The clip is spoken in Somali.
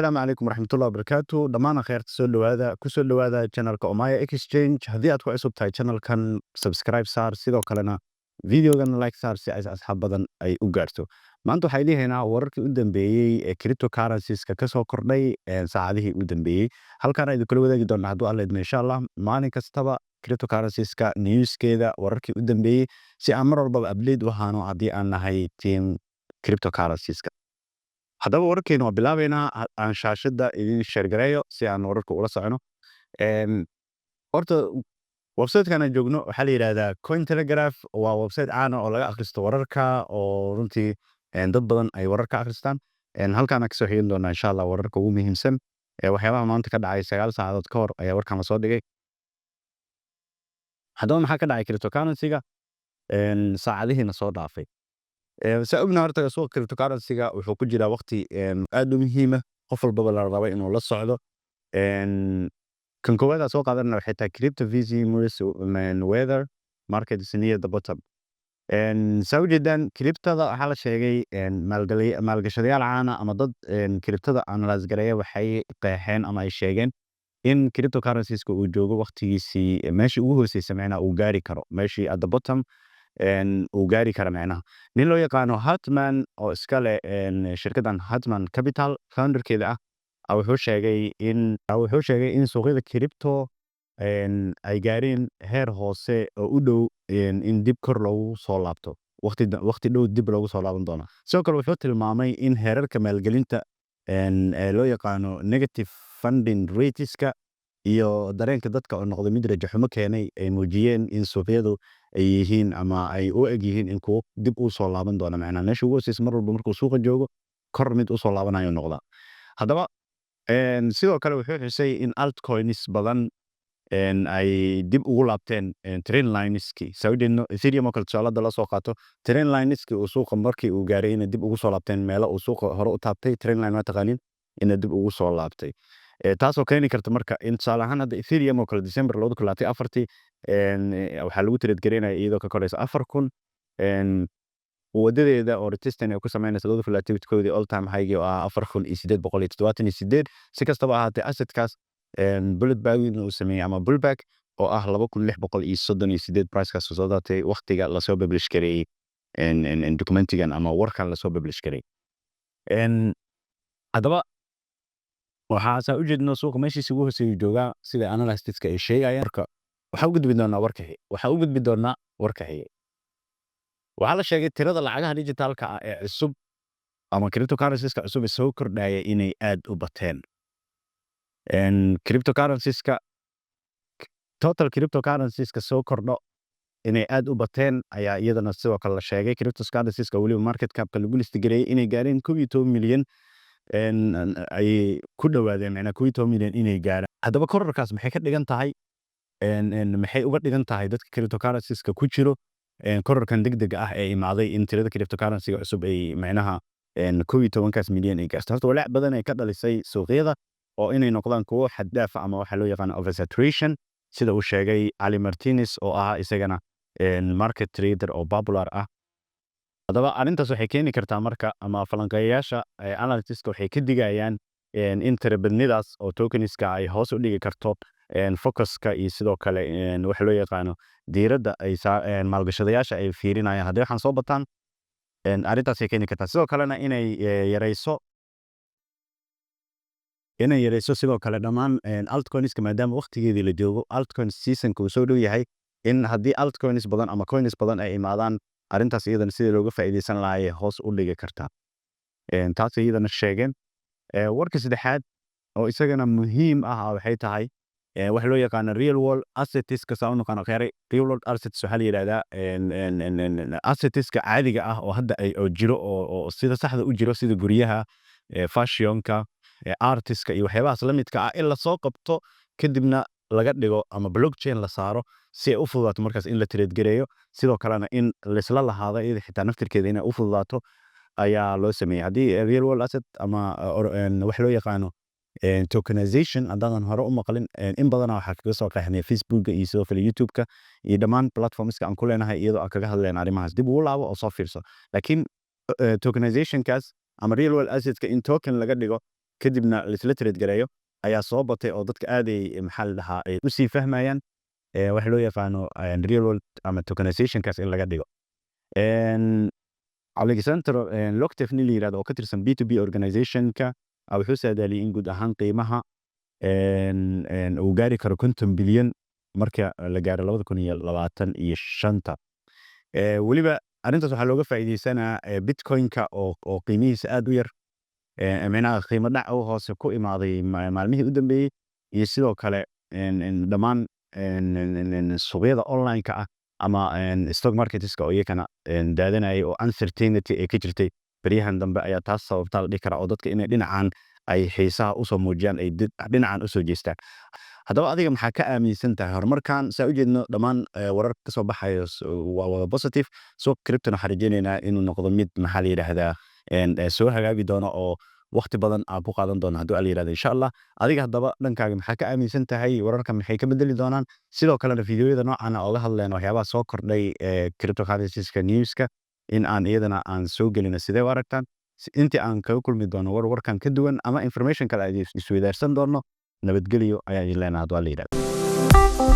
Asalaamu calaykum waraxmatullahi wabarakaatu. Dhammaan khayrta, soo dhowaada, kusoo dhowaada channelka Omaya Exchange. Haddii aad ku cusub tahay channelkan, subscribe saar, sidoo kalena videogan like saar si ay asxaab badan ay u gaarto. Maanta waxaa idiin haynaa wararkii u dambeeyey ee cryptocurrencies-ka kasoo kordhay saacadihii u dambeeyey. Halkaan idin kula wadaagi doonaa, hadduu Alla idmo, insha Allah, maalin kastaba cryptocurrencies-ka newskeeda, wararkii u dambeeyey, si aan mar walbaba update u ahaano haddii aan nahay team cryptocurrencies-ka. Haddaba wararkeena waa bilaabeynaa. Aan shaashada idin share gareeyo si aan wararka ula socono. Horta website-kan aan joogno waxaa la yidhahdaa Cointelegraph. Waa website caan ah oo laga akhristo wararka, oo runtii dad badan ay warar ka akhristaan. Halkaan aan kasoo xigan doonaa, insha Allah, wararka ugu muhiimsan ee waxyaabaha maanta ka dhacay. 9 saacadood ka hor ayaa warkan lasoo dhigay. Haddaba maxaa ka dhacay cryptocurrency-ga saacadihiina soo dhaafay? Saa ognahay, horta suuqa cryptocurrency-ga wuxuu ku jiraa waqti aad u muhiima, qof walbaba la rabo inuu la socdo. Kan koowaad aan soo qaadanana waxay tahay crypto VC moves weather market is near the bottom. Saa ujeedaan, cryptada waxaa la sheegay maalgashadayaal caana ama dad cryptada analyze gareeya waxay qeexeen ama ay sheegeen in cryptocurrencies-ka uu joogo waqtigiisii meeshii ugu hooseysa, macnaha uu gaari karo meeshii at the bottom uu gaari karo. Macnaha nin loo yaqaano Hartman oo iska leh shirkaddan Hartman Capital, founderkeeda ah, wuxuu sheegay in suuqyada crypto ay gaareen heer hoose oo u dhow in dib kor loogu soo laabto, waqti dhow dib loogu soo laaban doono. Sidoo kale wuxuu tilmaamay in heerarka maalgelinta ee loo yaqaano negative funding rateska iyo dareenka dadka oo noqday mid rajo xumo keenay ay muujiyeen in suuqyadu ay yihiin ama ay u eg yihiin in kuwo dib u soo laaban doono. Macnaha meesha ugu hooseysa mar walba markuu suuqa joogo, kor mid usoo laabanayo noqdaa. Haddaba sidoo kale wuxuu xusay in altcoins badan ay dib ugu laabteen trend lineski. Saa ujeedno, Ethereum oo kale tusaale hadda la soo qaato, trend lineski uu suuqa markii uu gaaray inay dib ugu soo laabteen meelo uu suuqa hore u taabtay. Trend line waa taqaanin, inay dib ugu soo laabtay. Taasoo keeni karta marka in tusaale ahaan hadda Ethereum oo kale December 2024-tii waxaa lagu trade gareynaya iyadoo ka koraysa 4000, wadadeeda oo retesting ay ku sameynaysa 2021-dii all time high oo ah 4878. Si kastaba ahaatee, assetkaas pullback uu sameeyey ama pullback oo ah 2638 pricekaas soo daatay waqtiga lasoo publish gareeyey documentigan ama warkan lasoo publish gareeyey. Haddaba waxaa saa u jeedno suuqa meeshiisa ugu hooseeyu joogaa, sida analystiska ay sheegayaan. Marka waxaa u gudbi doonaa warka xigay. Waxaa u gudbi doonaa warka xigay. Waxaa la sheegay tirada lacagaha digitalka ah ee cusub ama cryptocurrencies-ka cusub ee soo kordhaya inay aad u bateen. Cryptocurrencies-ka, total cryptocurrencies-ka soo kordho inay aad u bateen ayaa iyadana sidoo kale la sheegay. Cryptocurrencies-ka weliba market cap-ka lagu list gareeyey inay gaareen 11 milyan, ayay ku dhowaadeen, macnaa 11 milyan inay gaaraan. Haddaba kororkaas maxay ka dhigan tahay? Maxay uga dhigan tahay dadka cryptocurrencies-ka ku jiro kororkan degdega ah ee imaaday in tirada cryptocurrency-ga cusub ay macnaha 11-kaas milyan ay gaarto? Horta walaac badan ay ka dhalisay suuqyada oo inay noqdaan kuwo xad dhaaf ah ama waxa loo yaqaano oversaturation, sida uu sheegay Ali Martinez oo ah isagana market trader oo popular ah. Haddaba arrintaas waxay keeni kartaa marka, ama falanqeeyayaasha analytiska waxay ka digayaan in tirabadnidaas oo tokeniska ay hoos u dhigi karto focuska iyo sidoo kale waxa loo yaqaano diiradda ay maalgashadayaasha ay fiirinayaan. Haddii waxaan soo bataan, arrintaasay keeni kartaa sidoo kalena inay yareyso sidoo kale dhammaan altcoinska, maadaama waqtigeedii la joogo, altcoin seasonka uu soo dhow yahay, in haddii altcoins badan ama coins badan ay imaadaan, arrintaas iyadana sidii looga faa'iideysan lahaa ayay hoos u dhigi kartaa. Taas iyadana sheegeen. Warka saddexaad oo isagana muhiim ah waxay tahay waxa loo yaqaano real world assetska. Saa u naqaano kheyray, real world assets waxaa la yidhahdaa assetska caadiga ah oo hadda ay oo jiro oo sida saxda u jiro, sida guryaha, fashionka, artiska iyo waxyaabahaas la midka ah, in lasoo qabto kadibna laga dhigo ama blockchain la saaro si ay u fududaato markaas in la trade gareeyo, sidoo kalena in laisla lahaado iyada xitaa naftirkeeda inay u fududaato ayaa loo sameeyey. Haddii real world asset ama wax loo yaqaano tokenization haddaadan hore u maqlin, in badana waxaa kaga soo qeexnay Facebooka iyo sidoo kale YouTube-ka iyo dhammaan platformska aan ku leenahay, iyadoo aan kaga hadlayna arrimahaas. Dib ugu laabo oo soo fiirso. Laakiin tokenizationkaas ama real world assetska in token laga dhigo Kadibna laisla trade gareeyo ayaa soo batay, oo dadka aaday, maxaa la dhahaa, ay usii fahmayaan waxa loo yaqaano real world ama tokenizationkaas in laga dhigo. Alexander Loktev, nin la yirahdo oo ka tirsan B2B organizationka, wuxuu saadaaliyey in guud ahaan qiimaha uu gaari karo 50 bilyan marka la gaaro 2025-ta. Weliba arrintaas waxaa looga faa'iideysanaa Bitcoin-ka oo qiimihiisa aad u yar, micnaha qiimo dhac u hoose ku imaaday maalmihii u dambeeyey, iyo sidoo kale dhammaan suuqyada online-ka ah ama stock marketska oo iyakana daadanayay oo uncertainty ay ka jirtay beryahan dambe ayaa taas sababtaa la dhihi karaa, oo dadka inay dhinacan ay xiisaha usoo muujiyaan, ay dhinacan usoo jeestaan. Haddaba adiga maxaa ka aaminsan tahay horumarkan? Saa ujeedno, dhammaan wararka kasoo baxayo waa wada positive. Suuqa cryptona waxaan rajeyneynaa inuu noqdo mid, maxaa la yidhaahdaa, soo hagaagi doono oo waqti badan aan ku qaadan doono, hadduu Alla yirahdo, insha Allah. Adiga haddaba dhankaaga maxaa ka aaminsan tahay? Wararka maxay ka bedeli doonaan? Sidoo kalena fiidiyoyada noocan ah ooga hadleen waxyaabaha soo kordhay ee cryptocurrencies-ka newska in aan iyadana aan soo gelino, sidee u aragtaan? Intii aan kaga kulmi doono war warkan ka duwan ama information kale aan isweydaarsan doono, nabadgelyo ayaan idin leenahay, hadduu Alla yirahdo.